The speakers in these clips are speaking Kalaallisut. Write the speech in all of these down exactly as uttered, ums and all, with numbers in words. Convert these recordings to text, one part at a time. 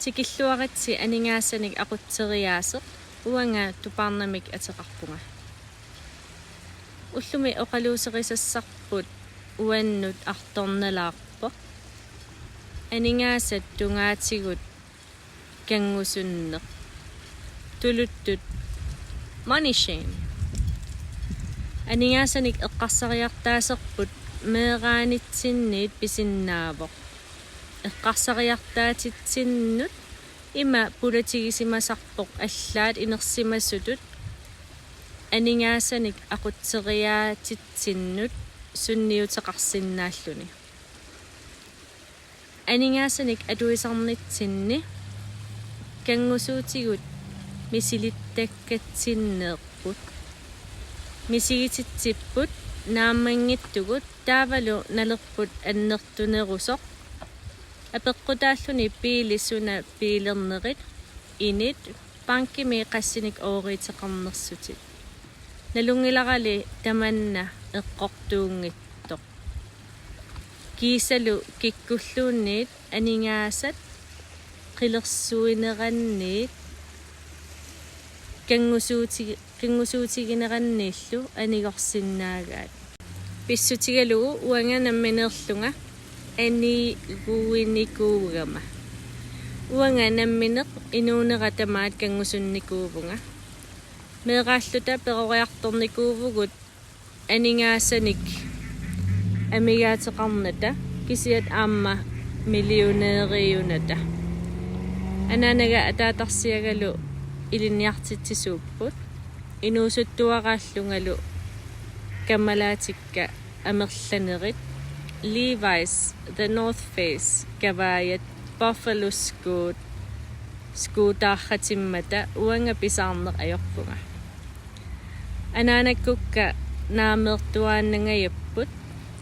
Tikilluaritsi aningaasanik aqutseriaaseq, uanga Tupaarnamik ateqarpunga. Ullumi oqaluuserisassarput uannut artornalaarpoq. Aningaasat tungaatigut kanngusunneq. Tuluttut money shame. Aningaasanik eqqarsariartaaserput meeraanitsinniit pisinnaavoq. Eqqarsariartaatitsinnut ima pulatigisimasarpoq allaat inersimasutut aningaasanik aqutseriaatitsinnut sunniuteqarsinnaalluni. Aningaasanik atuisarnitsinni kanngusuutigut misilittakkatsinneerput. Misigititsipput naammanngitsugut taavalu nalerput annertunerusoq. Apeqqutaalluni biili suna biilernerit, init, bankimi qassinik ooriuteqarnersutit. Nalunngilarali tamanna eqqortuunngitsoq. Kiisalu kikkulluunniit aningaasat qilersuineranniit kanngusuuti-, kanngusuutigineranniillu anigorsinnaagaat. Pissutigalugu uanga nammineerlunga aniguinikuugama. Uanga nammineq inuunera tamaat kanngusunnikuuvunga. Meeraalluta peroriartornikuuvugut aningaasanik amigaateqarnata kisiat aamma millionæriunata. Anaanaga ataatarsiagalu ilinniartitsisuupput. Inuusuttuaraallungalu kamalaatikka amerlanerit, Levi's, The North Face, kavaajat, Buffalo skuut, skuutaarratimmata uanga pisaarneq ajorpunga. Anaanakkukka naameertuaannangajapput,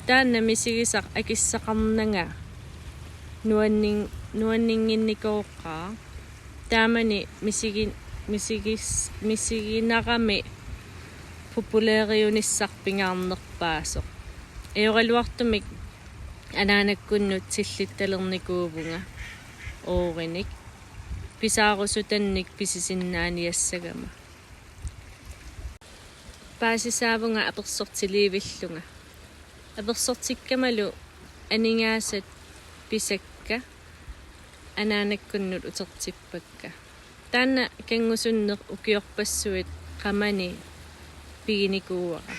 taanna misigisaq akissaqarnanga nuannin-, nuanninnginnikooqaaq. Taamani misigi-, misigis-, misiginarami populæriunissaq pingaarnerpaasoq. Ajoraluartumik anaanakkunnut tillittalernikuuvunga oorinik, pisaarusutannik pisisinnaaniassagama. Paasisaavunga apersortiliivillunga. Apersortikkamalu aningaasat pisakka anaanakkunnut utertippakka. Taanna kanngusunneq ukiorpassuit qamani piginikuuara.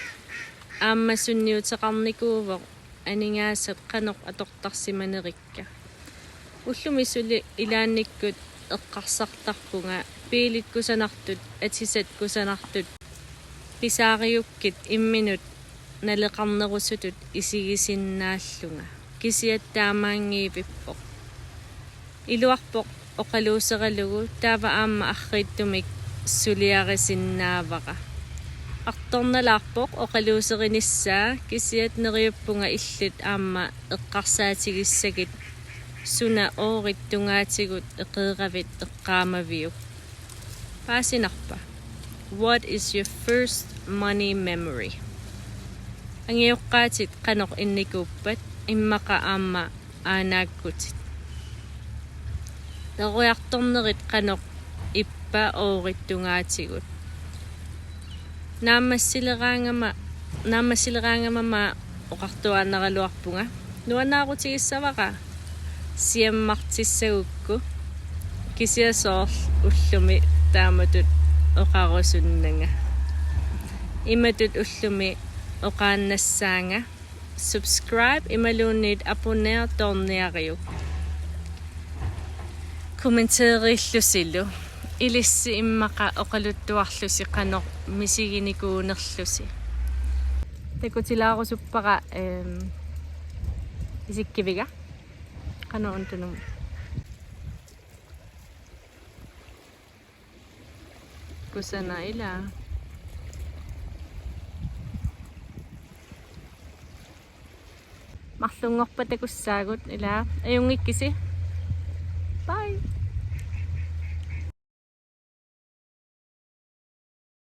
Aamma sunniuteqarnikuuvoq aningaasat qanoq atortarsimanerikka. Ullumi suli ilaannikkut eqqarsartarpunga biilit kusanartut, atisat kusanartut, pisaariukkit imminut naleqarnerusutut isigisinnaallunga. Kisiat taamaanngivippoq. Iluarpoq oqaluuseralugu, taava aamma arriitsumik suliarisinnaavara. Artornalaarpoq oqaluuserinissaa, kisiat neriuppunga illit aamma eqqarsaatigissagit suna oorit tungaatigut eqeeravit eqqaamaviuk. Paasinarpa? What is your first money memory? Angajoqqaatit qanoq innikuuppat, immaqa aamma aanaakkutit. Peroriartornerit qanoq ippa oorit tungaatigut? Naammassileraangama, naammassileraangamama oqartuaannaraluarpunga. Nuannaarutigissavara siammartissagukku, kisiat soorlu ullumi taamatut oqarusunnanga. Imatut ullumi oqaannassaanga: subscribe imaluunniit abonner toorniariuk. Kommenteerillusilu. Ilissi immaqa oqaluttuarlusi qanoq misiginikuunerlusi. Takutilaarusuppara, ehm, isikkiviga. Qanoq untunum. Kusanaq ila. Marlunngorpat takussaagut ila. Ajunngikkisi. Bye.